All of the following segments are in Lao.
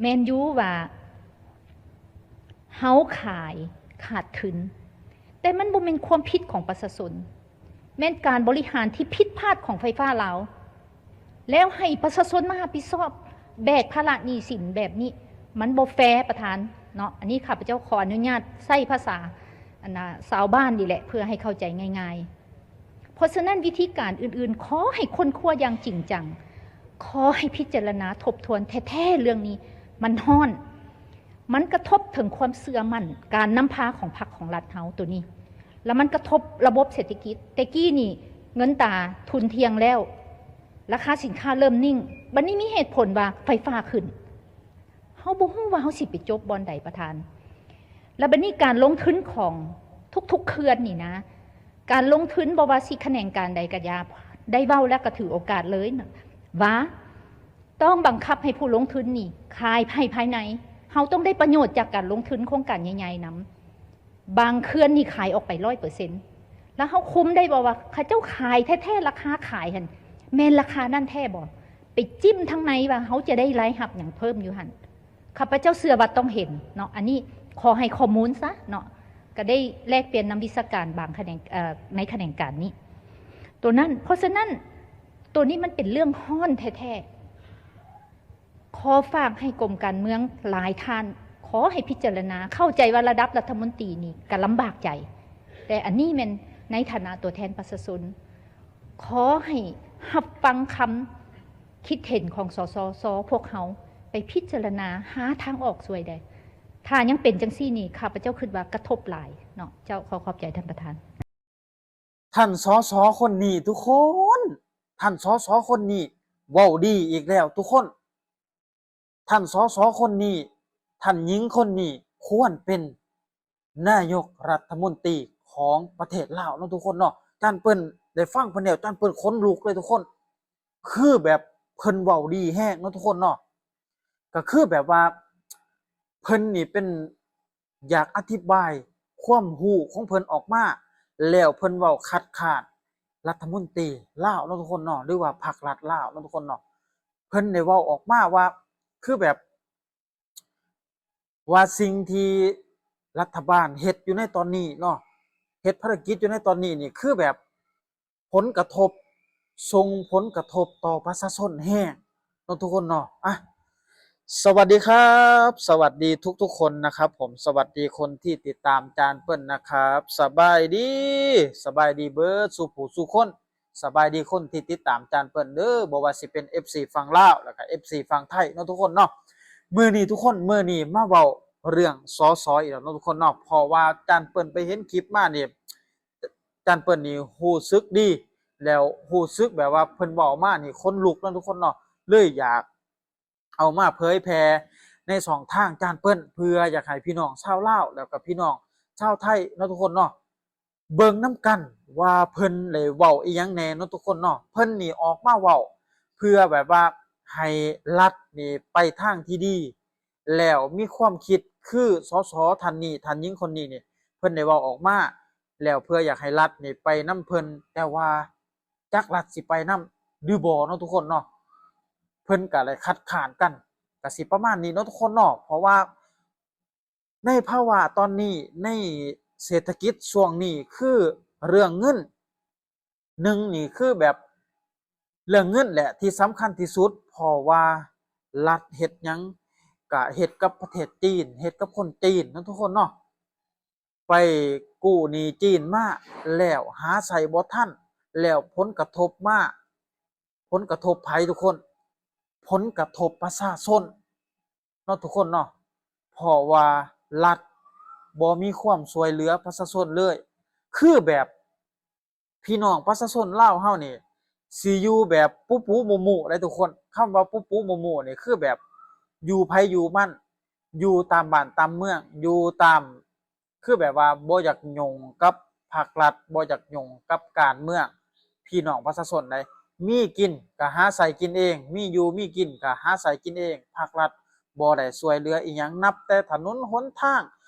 ແມ່ນຢູ່ວ່າເຮົາຂາຍຂາດທຶນ, ແຕ່ມັນບໍ່ແມ່ນຄວາມຜິດຂອງປະຊາຊົນ, ແມ່ນການບໍລິຫານທີ່ຜິດພາດຂອງໄຟຟ້າລາວ, ແລ້ວໃຫ້ປະຊາຊົນມາຮັບຜິດຊອບ ແບກພາລະໜີ້ສິນແບບນີ້ ມັນບໍ່ແຟປະທານເນາະ. ອັນນີ້ຂ້າພະເຈົ້າຂໍອະນຸຍາດໃຊ້ພາສາ ອັນນາ ຊາວບ້ານນີ້ແຫຼະ ເພື່ອໃຫ້ເຂົ້າໃຈງ່າຍໆ. ເພາະສະນັ້ນ ວິທີການອື່ນໆ ຂໍໃຫ້ຄົ້ນຄວ້າຢ່າງຈິງຈັງ, ຂໍໃຫ້ພິຈາລະນາທົບທວນແທ້ໆ ເລື່ອງນີ້. ມັນຮ້ອນ, ມັນກະທົບເຖິງຄວາມເຊື່ອໝັ້ນການນຳພາຂອງພັກຂອງລັດເຮົາໂຕນີ້, ແລ້ວມັນກະທົບລະບົບເສດຖະກິດ. ແຕ່ກີ້ນີ້ເງິນຕາທຸນທ່ຽງແລ້ວ, ລາຄາສິນຄ້າເລີ່ມນິ່ງ, ບັດນີ້ມີເຫດຜົນວ່າໄຟຟ້າຂຶ້ນ. ເຮົາບໍ່ຮູ້ວ່າເຮົາຊິໄປຈົບບ່ອນໃດປະທານ. ແລ້ວບັດນີ້ການລົງທຶນຂອງທຸກໆເຂື່ອນນີ້ນະ, ການລົງທຶນບໍ່ວ່າຊິຂະແໜງການໃດກະຢ່າ, ໄດ້ເວົ້າແລ້ວກະຖືໂອກາດເລີຍນະ ວ່າຕ້ອງບັງຄັບໃຫ້ຜູ້ລົງທຶນນີ້ຂາຍໃຫ້ພາຍໃນ. ເຮົາຕ້ອງໄດ້ປະໂຫຍດຈາກການລົງທຶນໂຄງການໃຫຍ່ໆນຳ. ບາງເຂື່ອນນີ້ຂາຍອອກໄປຮ້ອຍເປີເຊັນ ແລ້ວເຮົາຄຸມໄດ້ບໍ່ວ່າເຂົາເຈົ້າຂາຍແທ້ໆ ລາຄາຂາຍຫັ້ນແມ່ນລາຄານັ້ນແທ້ບໍ່? ໄປຈິ້ມທາງໃນວ່າເຮົາຈະໄດ້ລາຍຮັບຫຍັງເພີ່ມຢູ່ຫັ້ນ. ຂ້າພະເຈົ້າເຊື່ອວ່າຕ້ອງເຫັນເນາະ, ອັນນີ້ຂໍໃຫ້ຂໍ້ມູນຊະເນາະ, ກະໄດ້ແລກປ່ຽນນຳວິຊາການບາງຂະແໜງ ເອີ ໃນຂະແໜງການນີ້ ໂຕນັ້ນ. ເພາະສະນັ້ນ ໂຕນີ້ມັນເປັນເລື່ອງຮ້ອນແທ້ໆ. ຂໍຝາກໃຫ້ກົມການເມືອງຫຼາຍທ່ານ ຂໍໃຫ້ພິຈາລະນາ, ເຂົ້າໃຈວ່າລະດັບລັດຖະມົນຕີນີ້ກະລຳບາກໃຈ, ແຕ່ອັນນີ້ແມ່ນໃນຖານະຕົວແທນປະຊາຊົນ. ຂໍໃຫ້ຮັບຟັງຄຳຄິດເຫັນຂອງ ສສຊ ພວກເຮົາ ໄປພິຈາລະນາຫາທາງອອກຊ່ວຍແດ່. ຖ້າຍັງເປັນຈັ່ງຊີ້ນີ້ ຂ້າພະເຈົ້າຄິດວ່າກະທົບຫຼາຍເນາະ. ເຈົ້າ, ຂໍຂອບໃຈທ່ານປະທານ. ທ່ານ ສສ ຄົນນີ້ທຸກຄົນ, ທ່ານ ສສ ຄົນນີ້ເວົ້າດີອີກແລ້ວທຸກຄົນ. ທ່ານ ສສ ຄົນນີ້, ທ່ານຍິງຄົນນີ້ຄວນເປັນນາຍົກລັດຖະມົນຕີຂອງປະເທດລາວເນາະທຸກຄົນເນາະ. ຈານເປີ້ນໄດ້ຟັງເພິ່ນແລ້ວ ຈານເປີ້ນຂົນລຸກເລີຍທຸກຄົນ. ຄືແບບເພິ່ນເວົ້າດີແຮງເນາະທຸກຄົນເນາະ. ກະຄືແບບວ່າເພິ່ນນີ້ເປັນ ຢາກອະທິບາຍຄວາມຮູ້ຂອງເພິ່ນອອກມາ, ແລ້ວເພິ່ນເວົ້າຄັດຄ້ານລັດຖະມົນຕີລາວເນາະທຸກຄົນເນາະ ຫຼືວ່າພັກລັດລາວເນາະທຸກຄົນເນາະ. ເພິ່ນໄດ້ເວົ້າອອກມາວ່າ ຄືແບບວ່າສິ່ງທີ່ລັດຖະບານເຮັດຢູ່ໃນຕອນນີ້ເນາະ, ເຮັດພາລະກິດຢູ່ໃນຕອນນີ້ນີ້ ຄືແບບ ຜົນກະທົບ, ສົ່ງຜົນກະທົບຕໍ່ປະຊາຊົນແຮງເນາະທຸກຄົນເນາະ. ອ່ະ ສະຫວັດດີຄັບ, ສະຫວັດດີທຸກໆຄົນນະຄັບຜົມ, ສະຫວັດດີຄົນທີ່ຕິດຕາມຈານເປີ້ນນະຄັບ. ສະບາຍດີ, ສະບາຍດີເບິດສູ່ຜູ້ສູ່ຄົນ, ສະບາຍດີຄົນທີ່ຕິດຕາມຈານເປີ້ນເດີ, ບໍ່ວ່າຊິເປັນເອັຟຊີຝັ່ງລາວ ແລ້ວກະເອັຟຊີຝັ່ງໄທເນາະທຸກຄົນເນາະ. ມື້ນີ້ທຸກຄົນ, ມື້ນີ້ມາເວົ້າເລື່ອງ ສສ ອີກແລ້ວເນາະທຸກຄົນເນາະ, ເພາະວ່າຈານເປີ້ນໄປເຫັນຄລິບມານີ້ ຈານເປີ້ນນີ້ຮູ້ສຶກດີ ແລ້ວຮູ້ສຶກແບບວ່າເພິ່ນເວົ້າມານີ້ຂົນລຸກເນາະທຸກຄົນເນາະ, ເລີຍຢາກເອົາມາເຜີຍແຜ່ໃນຊ່ອງທາງຈານເປີ້ນ ເພື່ອຢາກໃຫ້ພີ່ນ້ອງຊາວລາວ ແລ້ວກໍພີ່ນ້ອງຊາວໄທເນາະທຸກຄົນເນາະ ເບິ່ງນຳກັນວ່າເພິ່ນໄດ້ເວົ້າອີ່ຫຍັງແດ່ເນາະທຸກຄົນເນາະ. ເພິ່ນນີ້ອອກມາເວົ້າເພື່ອແບບວ່າໃຫ້ລັດນີ້ໄປທາງທີ່ດີ ແລ້ວມີຄວາມຄິດຄື ສສ ທ່ານນີ້, ທ່ານຍິງຄົນນີ້ນີ້ ເພິ່ນໄດ້ເວົ້າອອກມາ ແລ້ວເພື່ອຢາກໃຫ້ລັດນີ້ໄປນຳເພິ່ນ, ແຕ່ວ່າຈັກລັດຊິໄປນຳຫຼືບໍ່ເນາະທຸກຄົນເນາະ, ເພິ່ນກະໄດ້ຄັດຄ້ານກັນ, ກະຊິປະມານນີ້ເນາະທຸກຄົນເນາະ. ເພາະວ່າໃນພາວະຕອນນີ້, ໃນເສດຖະກິດຊ່ວງນີ້ ຄືເລື່ອງເງິນ ໜຶ່ງນີ້ຄືແບບເລື່ອງເງິນແຫຼະທີ່ສຳຄັນທີ່ສຸດ, ເພາະວ່າລັດເຮັດຫຍັງກະເຮັດກັບປະເທດຈີນ, ເຮັດກັບຄົນຈີນເນາະທຸກຄົນເນາະ. ໄປກູ້ໜີ້ຈີນມາແລ້ວຫາໃຊ້ບໍ່ທັນ, ແລ້ວຜົນກະທົບມາ, ຜົນກະທົບໃຜທຸກຄົນ? ຜົນກະທົບປະຊາຊົນເນາະທຸກຄົນເນາະ, ເພາະວ່າລັດບໍ່ມີຄວາມຊ່ວຍເຫຼືອປະຊາຊົນເລີຍ. ຄືແບບ ພີ່ນ້ອງປະຊາຊົນລາວເຮົານີ້ ຊິຢູ່ແບບປູປູໝູ່ໝູ່ເດ້ທຸກຄົນ. ຄຳວ່າປູປູໝູ່ໝູ່ນີ້ ຄືແບບຢູ່ໃຜຢູ່ມັນ, ຢູ່ຕາມບ້ານຕາມເມືອງ, ຢູ່ຕາມ ຄືແບບວ່າບໍ່ຢາກຫຍຸ້ງກັບພັກລັດ, ບໍ່ຢາກຫຍຸ້ງກັບການເມືອງ. ພີ່ນ້ອງປະຊາຊົນໃດ ມີກິນກໍຫາໃຊ້ກິນເອງ, ມີຢູ່ມີກິນກໍຫາໃຊ້ກິນເອງ, ພັກລັດ ບໍ່ໄດ້ຊ່ວຍເຫຼືອອີ່ຫຍັງ. ນັບແຕ່ຖະໜົນຫົນທາງ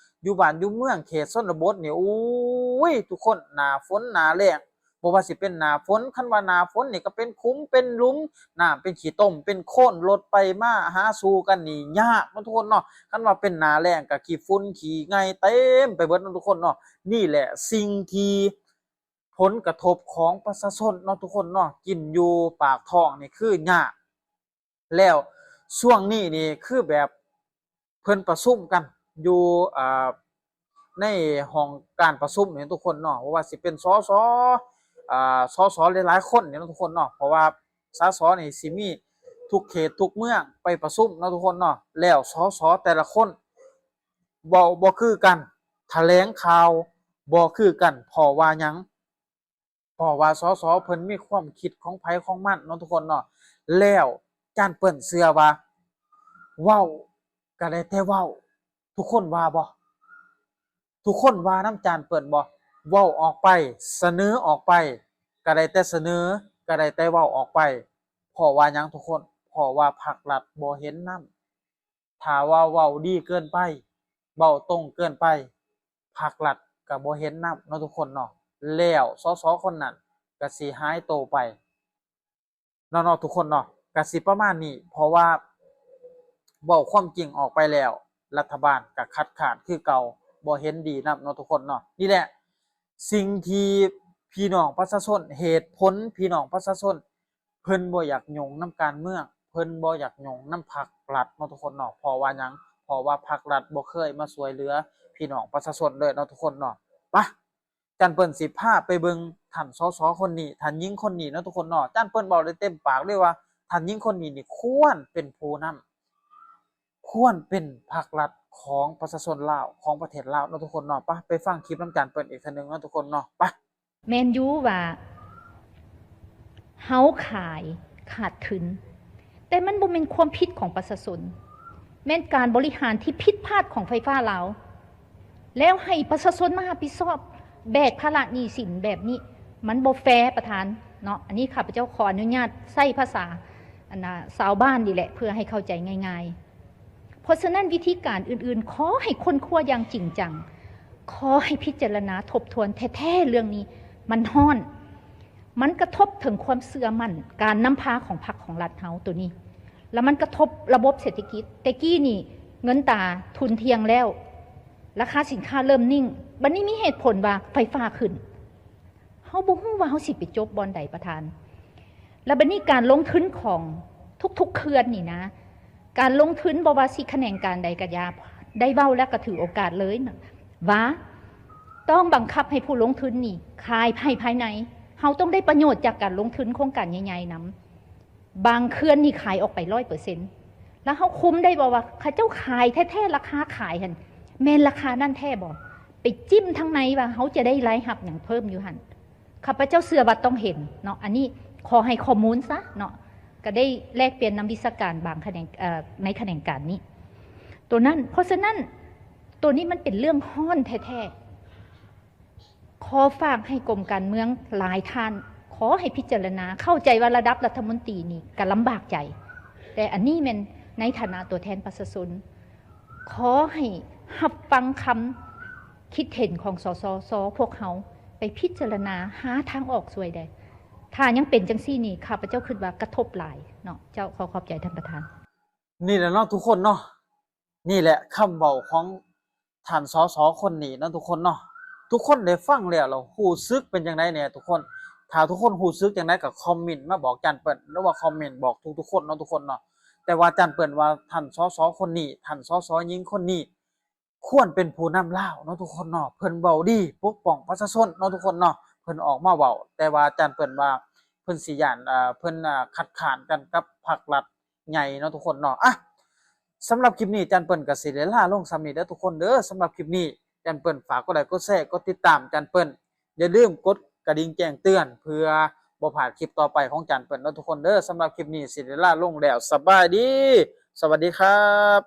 ຢູ່ບ້ານຢູ່ເມືອງເຂດຊົນນະບົດນີ້ ໂອ້ຍ ທຸກຄົນ, ໜ້າຝົນໜ້າແລ້ງ ບໍ່ວ່າຊິເປັນໜ້າຝົນ, ຄັນວ່າໜ້າຝົນນີ້ກໍເປັນຂຸມເປັນຫຼຸມ, ນ້ຳເປັນຂີ້ຕົມເປັນໂຄນ, ລົດໄປມາຫາສູ່ກັນນີ້ຍາກເນາະທຸກຄົນເນາະ. ຄັນວ່າເປັນໜ້າແລ້ງກໍຂີ້ຝຸ່ນຂີ້ໄງ່ເຕັມໄປເບິດເນາະທຸກຄົນເນາະ. ນີ້ແຫຼະສິ່ງທີ່ ຜົນກະທົບຂອງປະຊາຊົນເນາະທຸກຄົນເນາະ, ກິນຢູ່ປາກທ້ອງນີ້ຄືຍາກ. ແລ້ວຊ່ວງນີ້ນີ້ຄືແບບເພິ່ນປະຊຸມກັນຢູ່ ອ່າ ໃນຫ້ອງການປະຊຸມນີ້ທຸກຄົນເນາະ, ບໍ່ວ່າຊິເປັນ ສສ ອ່າ ສສ ຫຼາຍໆຄົນນີ້ເນາະທຸກຄົນເນາະ, ເພາະວ່າ ສສ ນີ້ຊິມີທຸກເຂດທຸກເມືອງໄປປະຊຸມເນາະທຸກຄົນເນາະ. ແລ້ວ ສສ ແຕ່ລະຄົນ ເວົ້າບໍ່ຄືກັນ, ຖະແຫຼງຂ່າວບໍ່ຄືກັນ. ເພາະວ່າຫຍັງ? ເພາະວ່າ ສສ ເພິ່ນມີຄວາມຄິດຂອງໃຜຂອງມັນເນາະທຸກຄົນເນາະ. ແລ້ວຈານເປີ້ນເຊື່ອວ່າ ເວົ້າກໍໄດ້ແຕ່ເວົ້າ, ທຸກຄົນວ່າບໍ່? ທຸກຄົນວ່ານຳຈານເປີ້ນບໍ່? ເວົ້າອອກໄປ, ສະເໜີອອກໄປ, ກໍໄດ້ແຕ່ສະເໜີ, ກໍໄດ້ແຕ່ເວົ້າອອກໄປ. ເພາະວ່າຫຍັງທຸກຄົນ? ເພາະວ່າພັກລັດບໍ່ເຫັນນຳ. ຖ້າວ່າເວົ້າດີເກີນໄປ, ເວົ້າຕົງເກີນໄປ, ພັກລັດກໍບໍ່ເຫັນນຳເນາະທຸກຄົນເນາະ. ແລ້ວ ສສ ຄົນນັ້ນກໍຊິຫາຍໂຕໄປເນາະ ເນາະທຸກຄົນເນາະ. ກໍຊິປະມານນີ້, ເພາະວ່າເວົ້າຄວາມຈິງອອກໄປແລ້ວ, ລັດຖະບານກໍຄັດຄ້ານຄືເກົ່າ, ບໍ່ເຫັນດີນຳເນາະທຸກຄົນເນາະ. ນີ້ແຫຼະ ສິ່ງທີ່ພີ່ນ້ອງປະຊາຊົນ, ເຫດຜົນພີ່ນ້ອງປະຊາຊົນ ເພິ່ນບໍ່ຢາກຫຍຸ້ງນຳການເມືອງ, ເພິ່ນບໍ່ຢາກຫຍຸ້ງນຳພັກລັດເນາະທຸກຄົນເນາະ. ເພາະວ່າຫຍັງ? ເພາະວ່າພັກລັດບໍ່ເຄີຍມາຊ່ວຍເຫຼືອພີ່ນ້ອງປະຊາຊົນເລີຍເນາະທຸກຄົນເນາະ. ປະ, ຈານເປີ້ນຊິພາໄປເບິ່ງທ່ານ ສສ ຄົນນີ້, ທ່ານຍິງຄົນນີ້ເນາະທຸກຄົນເນາະ. ຈານເປີ້ນເວົ້າໄດ້ເຕັມປາກເລີຍວ່າ ທ່ານຍິງຄົນນີ້ນີ້ຄວນເປັນຜູ້ນຳ, ຄວນເປັນພັກລັດຂອງປະຊາຊົນລາວ, ຂອງປະເທດລາວເນາະທຸກຄົນເນາະ. ປະ, ໄປຟັງຄລິບນຳຈານເປີ້ນອີກເທື່ອໜຶ່ງເນາະທຸກຄົນເນາະ. ປະ. ແມ່ນຢູ່ວ່າເຮົາຂາຍຂາດທຶນ, ແຕ່ມັນບໍ່ແມ່ນຄວາມຜິດຂອງປະຊາຊົນ, ແມ່ນການບໍລິຫານທີ່ຜິດພາດຂອງໄຟຟ້າລາວ, ແລ້ວໃຫ້ປະຊາຊົນມາຮັບຜິດຊອບ ແບກພາລະໜີ້ສິນແບບນີ້, ມັນບໍ່ແຟປະທານເນາະ. ອັນນີ້ຂ້າພະເຈົ້າຂໍອະນຸຍາດໃຊ້ພາສາ ອັນນ່າ ຊາວບ້ານນີ້ແຫຼະ ເພື່ອໃຫ້ເຂົ້າໃຈງ່າຍໆ. ເພາະສະນັ້ນ ວິທີການອື່ນໆ ຂໍໃຫ້ຄົ້ນຄວ້າຢ່າງຈິງຈັງ, ຂໍໃຫ້ພິຈາລະນາທົບທວນແທ້ໆ ເລື່ອງນີ້ມັນຮ້ອນ, ມັນກະທົບເຖິງຄວາມເຊື່ອໝັ້ນການນຳພາຂອງພັກຂອງລັດເຮົາໂຕນີ້, ແລ້ວມັນກະທົບລະບົບເສດຖະກິດ. ແຕ່ກີ້ນີ້ເງິນຕາທຸ່ນທ່ຽງແລ້ວ, ລາຄາສິນຄ້າເລີ່ມນິ່ງ, ບັດນີ້ມີເຫດຜົນວ່າໄຟຟ້າຂຶ້ນ. ເຮົາບໍ່ຮູ້ວ່າເຮົາຊິໄປຈົບບ່ອນໃດປະທານ. ແລ້ວບັດນີ້ການລົງທຶນຂອງທຸກໆເຂື່ອນນີ້ນະ, ການລົງທຶນບໍ່ວ່າຊິຂະແໜງການໃດກະຢ່າ, ໄດ້ເວົ້າແລ້ວກະຖືໂອກາດເລີຍນະ ວ່າຕ້ອງບັງຄັບໃຫ້ຜູ້ລົງທຶນນີ້ຂາຍໃຫ້ພາຍໃນ, ເຮົາຕ້ອງໄດ້ປະໂຫຍດຈາກການລົງທຶນໂຄງການໃຫຍ່ໆນຳ. ບາງເຂື່ອນນີ້ຂາຍອອກໄປຮ້ອຍເປີເຊັນ ແລ້ວເຮົາຄຸມໄດ້ບໍ່ວ່າເຂົາເຈົ້າຂາຍແທ້ໆ ລາຄາຂາຍຫັ້ນແມ່ນລາຄານັ້ນແທ້ບໍ່? ໄປຈິ້ມທາງໃນວ່າເຮົາຈະໄດ້ລາຍຮັບຫຍັງເພີ່ມຢູ່ຫັ້ນ. ຂ້າພະເຈົ້າເຊື່ອວ່າຕ້ອງເຫັນເນາະ, ອັນນີ້ຂໍໃຫ້ຂໍ້ມູນຊະເນາະ, ກະໄດ້ແລກປ່ຽນນຳວິຊາການບາງຂະແໜງ, ເອີ, ໃນຂະແໜງການນີ້ ໂຕນັ້ນ. ເພາະສະນັ້ນ ໂຕນີ້ມັນເປັນເລື່ອງຮ້ອນແທ້ໆ. ຂໍຝາກໃຫ້ກົມການເມືອງຫຼາຍທ່ານ ຂໍໃຫ້ພິຈາລະນາ, ເຂົ້າໃຈວ່າລະດັບລັດຖະມົນຕີນີ້ກະລຳບາກໃຈ, ແຕ່ອັນນີ້ແມ່ນໃນຖານະຕົວແທນປະຊາຊົນ, ຂໍໃຫ້ຮັບຟັງຄຳຄິດເຫັນຂອງ ສສສ ພວກເຮົາ ໄປພິຈາລະນາຫາທາງອອກຊ່ວຍແດ່. ຖ້າຍັງເປັນຈັ່ງຊີ້ນີ້ ຂ້າພະເຈົ້າຄິດວ່າກະທົບຫຼາຍເນາະ. ເຈົ້າ, ຂໍຂອບໃຈທ່ານປະທານ. ນີ້ແຫຼະເນາະທຸກຄົນເນາະ, ນີ້ແຫຼະຄຳເວົ້າຂອງທ່ານ ສສ ຄົນນີ້ເນາະທຸກຄົນເນາະ. ທຸກຄົນໄດ້ຟັງແລ້ວ ແລ້ວຮູ້ສຶກເປັນຈັ່ງໃດແດ່ທຸກຄົນ? ຖ້າທຸກຄົນຮູ້ສຶກຈັ່ງໃດກໍຄອມເມັນມາບອກຈານເປີ້ນ ຫຼືວ່າຄອມເມັນບອກທຸກໆຄົນເນາະທຸກຄົນເນາະ. ແຕ່ວ່າຈານເປີ້ນວ່າທ່ານ ສສ ຄົນນີ້, ທ່ານ ສສ ຍິງຄົນນີ້ ຄວນເປັນຜູ້ນຳລາວເນາະທຸກຄົນເນາະ. ເພິ່ນເວົ້າດີປົກປ້ອງປະຊາຊົນເນາະທຸກຄົນເນາະ, ເພິ່ນອອກມາເວົ້າ. ແຕ່ວ່າຈານເປີ້ນວ່າເພິ່ນຊິຢ້ານ, ເອີ, ເພິ່ນ, ເອີ, ຂັດຂານກັນກັບພັກລັດ ໃຫຍ່ເນາະທຸກຄົນເນາະ. ອ່ະ ສຳລັບຄລິບນີ້ ຈານເປີ້ນກໍຊິໄດ້ລາລົງສ່ຳນີ້ເດີທຸກຄົນເດີ. ສຳລັບຄລິບນີ້ ຈານເປີ້ນຝາກກົດໄລ ກົດແຊ ກົດຕິດຕາມຈານເປີ້ນ. ຢ່າລືມກົດກະດິ່ງແຈ້ງເຕືອນ ເພື່ອບໍ່ພາດຄລິບຕໍ່ໄປຂອງຈານເປີ້ນເນາະທຸກຄົນເດີ. ສຳລັບຄລິບນີ້ຊິໄດ້ລາລົງແລ້ວ. ສະບາຍດີ. ສະຫວັດດີຄັບ.